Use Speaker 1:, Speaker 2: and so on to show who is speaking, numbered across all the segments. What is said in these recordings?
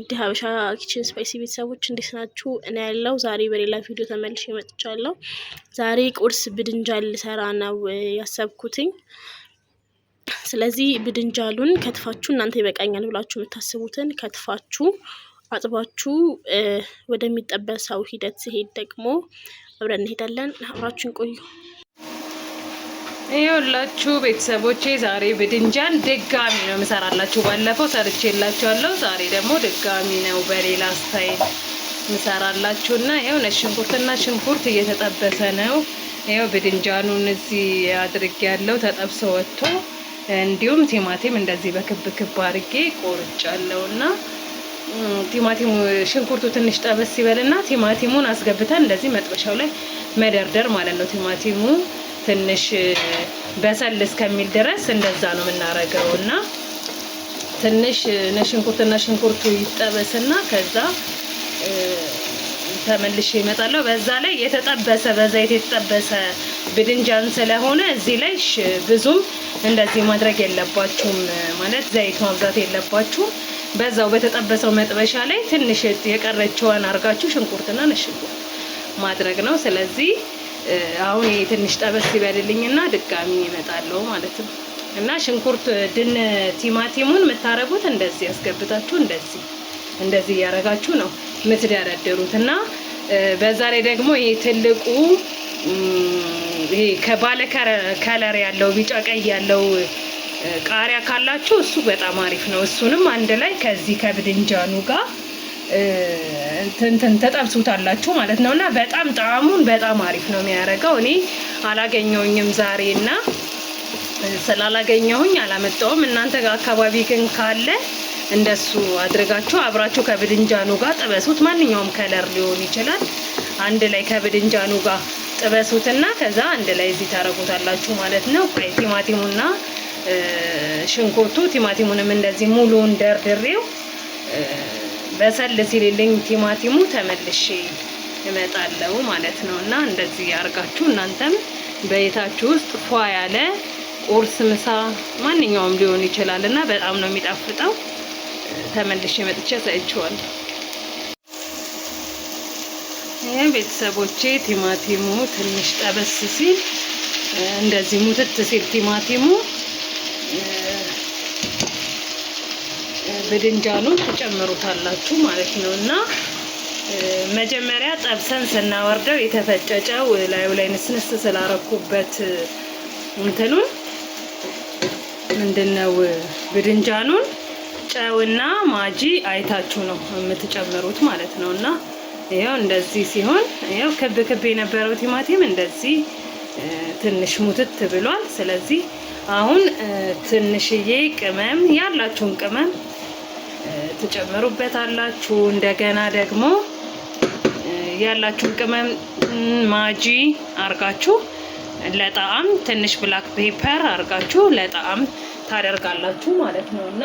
Speaker 1: ውድ ሀበሻ Kitchen Spicy ቤተሰቦች፣ እንዴት ናችሁ? እኔ ያለው ዛሬ በሌላ ቪዲዮ ተመልሼ መጥቻለሁ። ዛሬ ቁርስ ብድንጃል ልሰራ ነው ያሰብኩትኝ። ስለዚህ ብድንጃሉን ከትፋችሁ፣ እናንተ ይበቃኛል ብላችሁ የምታስቡትን ከትፋችሁ፣ አጥባችሁ ወደሚጠበሰው ሂደት ሲሄድ ደግሞ አብረን እንሄዳለን። አብራችሁን ቆዩ።
Speaker 2: ይኸውላችሁ ቤተሰቦቼ፣ ዛሬ ብድንጃን ድጋሚ ነው የምሰራላችሁ። ባለፈው ሰርቼላችኋለሁ። ዛሬ ደግሞ ድጋሚ ነው በሌላ style ምሰራላችሁ እና ይኸው ነጭ ሽንኩርትና ሽንኩርት እየተጠበሰ ነው። ይኸው ብድንጃኑን እዚህ አድርጌያለሁ፣ ተጠብሶ ወጥቶ፣ እንዲሁም ቲማቲም እንደዚህ በክብ ክብ አድርጌ ቆርጫለሁ እና ቲማቲሙ ሽንኩርቱ ትንሽ ጠበስ ሲበልና ቲማቲሙን አስገብተን እንደዚህ መጥበሻው ላይ መደርደር ማለት ነው። ቲማቲሙ ትንሽ በሰል እስከሚል ድረስ እንደዛ ነው የምናረገው እና ትንሽ ሽንኩርትና ሽንኩርቱ ይጠበስና ከዛ ተመልሼ እመጣለሁ። በዛ ላይ የተጠበሰ፣ በዘይት የተጠበሰ ብድንጃን ስለሆነ እዚህ ላይ ብዙም እንደዚህ ማድረግ የለባችሁም፣ ማለት ዘይት ማብዛት የለባችሁም። በዛው በተጠበሰው መጥበሻ ላይ ትንሽ የቀረችዋን አርጋችሁ ሽንኩርትና ነጭ ሽንኩርት ማድረግ ነው። ስለዚህ አሁን ይሄ ትንሽ ጠበስ ይበልልኝና ድጋሚ እመጣለሁ ማለት ነው። እና ሽንኩርት ድን ቲማቲሙን የምታረጉት እንደዚህ ያስገብታችሁ እንደዚህ እንደዚህ እያረጋችሁ ነው የምትደረድሩት። እና በዛ ላይ ደግሞ ይሄ ትልቁ፣ ይሄ ከባለ color ያለው፣ ቢጫ ቀይ ያለው ቃሪያ ካላችሁ እሱ በጣም አሪፍ ነው። እሱንም አንድ ላይ ከዚህ ከብድንጃኑ ጋር እንትን ተጠብሱታላችሁ ማለት ነው እና በጣም ጣዕሙን በጣም አሪፍ ነው የሚያደርገው። እኔ አላገኘውኝም ዛሬ እና ስላላገኘሁኝ አላመጣውም። እናንተ ጋር አካባቢ ግን ካለ እንደሱ አድርጋችሁ አብራችሁ ከብድንጃኑ ጋር ጥበሱት። ማንኛውም color ሊሆን ይችላል። አንድ ላይ ከብድንጃኑ ጋር ጥበሱትና ከዛ አንድ ላይ እዚህ ታረጉታላችሁ ማለት ነው። ቆይ፣ ቲማቲሙና ሽንኩርቱ፣ ቲማቲሙንም እንደዚህ ሙሉውን ደርድሬው በሰል ሲልልኝ ቲማቲሙ ተመልሼ እመጣለሁ ማለት ነው። እና እንደዚህ ያርጋችሁ እናንተም በቤታችሁ ውስጥ ፏ ያለ ቁርስ፣ ምሳ ማንኛውም ሊሆን ይችላል እና በጣም ነው የሚጣፍጠው። ተመልሼ መጥቼ አሳያችኋለሁ። ይሄ ቤተሰቦቼ፣ ቲማቲሙ ትንሽ ጠበስ ሲል፣ እንደዚህ ሙትት ሲል ቲማቲሙ ብድንጃኑን ትጨምሩታላችሁ ማለት ነው። እና መጀመሪያ ጠብሰን ስናወርደው የተፈጨጨው ላዩ ላይ ንስንስ ስላረኩበት እንትኑን ምንድነው ብድንጃኑን ጨውና ማጂ አይታችሁ ነው የምትጨምሩት ማለት ነው። እና ይኸው እንደዚህ ሲሆን፣ ይኸው ክብ ክብ የነበረው ቲማቲም እንደዚህ ትንሽ ሙትት ብሏል። ስለዚህ አሁን ትንሽዬ ቅመም፣ ያላችሁን ቅመም ትጨምሩበታላችሁ። እንደገና ደግሞ ያላችሁን ቅመም፣ ማጂ አርጋችሁ ለጣዕም ትንሽ black pepper አርጋችሁ ለጣዕም ታደርጋላችሁ ማለት ነው። እና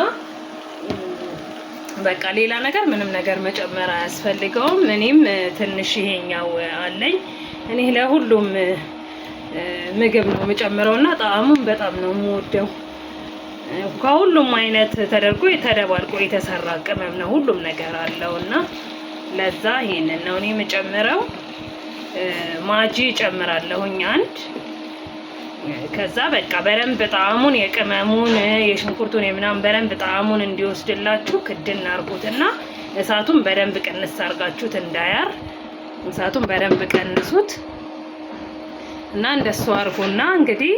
Speaker 2: በቃ ሌላ ነገር ምንም ነገር መጨመር አያስፈልገውም። እኔም ትንሽ ይሄኛው አለኝ። እኔ ለሁሉም ምግብ ነው የምጨምረው እና ጣዕሙን በጣም ነው የምወደው። ከሁሉም አይነት ተደርጎ ተደባልቆ የተሰራ ቅመም ነው። ሁሉም ነገር አለው እና ለዛ ይሄንን ነው እኔ የምጨምረው። ማጂ እጨምራለሁኝ አንድ። ከዛ በቃ በደንብ ጣዕሙን፣ የቅመሙን፣ የሽንኩርቱን፣ የምናምን በደንብ ጣዕሙን እንዲወስድላችሁ ክድን አርጉትና እሳቱን በደንብ ቀንስ አርጋችሁት፣ እንዳያር እሳቱን በደንብ ቀንሱት እና እንደሱ አርጉና እንግዲህ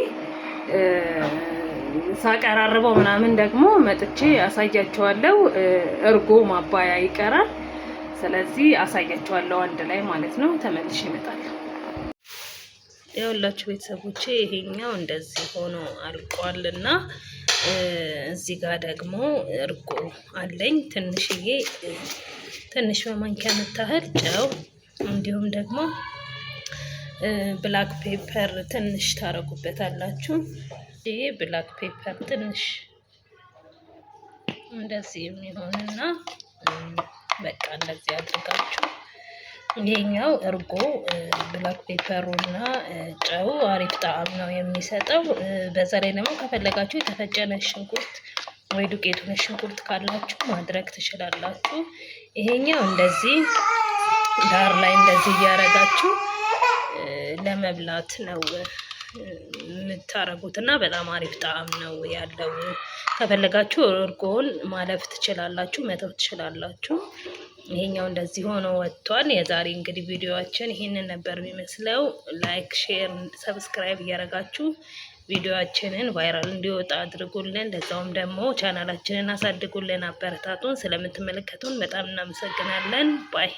Speaker 2: ሳቀራርበው ምናምን ደግሞ መጥቼ አሳያችኋለሁ። እርጎ ማባያ ይቀራል። ስለዚህ አሳያችኋለሁ አንድ ላይ ማለት ነው። ተመልሼ እመጣለሁ።
Speaker 3: ያውላችሁ ቤተሰቦቼ፣ ይሄኛው እንደዚህ ሆኖ አልቋልና እዚህ ጋር ደግሞ እርጎ አለኝ። ትንሽዬ፣ ትንሽ በማንኪያ የምታህል ጨው እንዲሁም ደግሞ black pepper ትንሽ ታረጉበታላችሁ። ይሄ black pepper ትንሽ እንደዚህ የሚሆንና በቃ እንደዚህ አድርጋችሁ ይሄኛው እርጎ፣ black pepper ኡ እና ጨው አሪፍ ጣዕም ነው የሚሰጠው። በዛ ላይ ደግሞ ከፈለጋችሁ የተፈጨ ነጭ ሽንኩርት ወይ ዱቄቱን ሽንኩርት ካላችሁ ማድረግ ትችላላችሁ። ይሄኛው እንደዚህ ዳር ላይ እንደዚህ እያረጋችሁ ለመብላት ነው የምታረጉት እና በጣም አሪፍ ጣዕም ነው ያለው። ከፈለጋችሁ እርጎውን ማለፍ ትችላላችሁ፣ መተው ትችላላችሁ። ይሄኛው እንደዚህ ሆኖ ወጥቷል። የዛሬ እንግዲህ ቪዲዮአችን ይህንን ነበር የሚመስለው። Like፣ share፣ subscribe እያደረጋችሁ ቪዲዮአችንን viral እንዲወጣ አድርጉልን። ለዛውም ደግሞ ቻናላችንን አሳድጉልን፣ አበረታቱን። ስለምትመለከቱን በጣም እናመሰግናለን። Bye.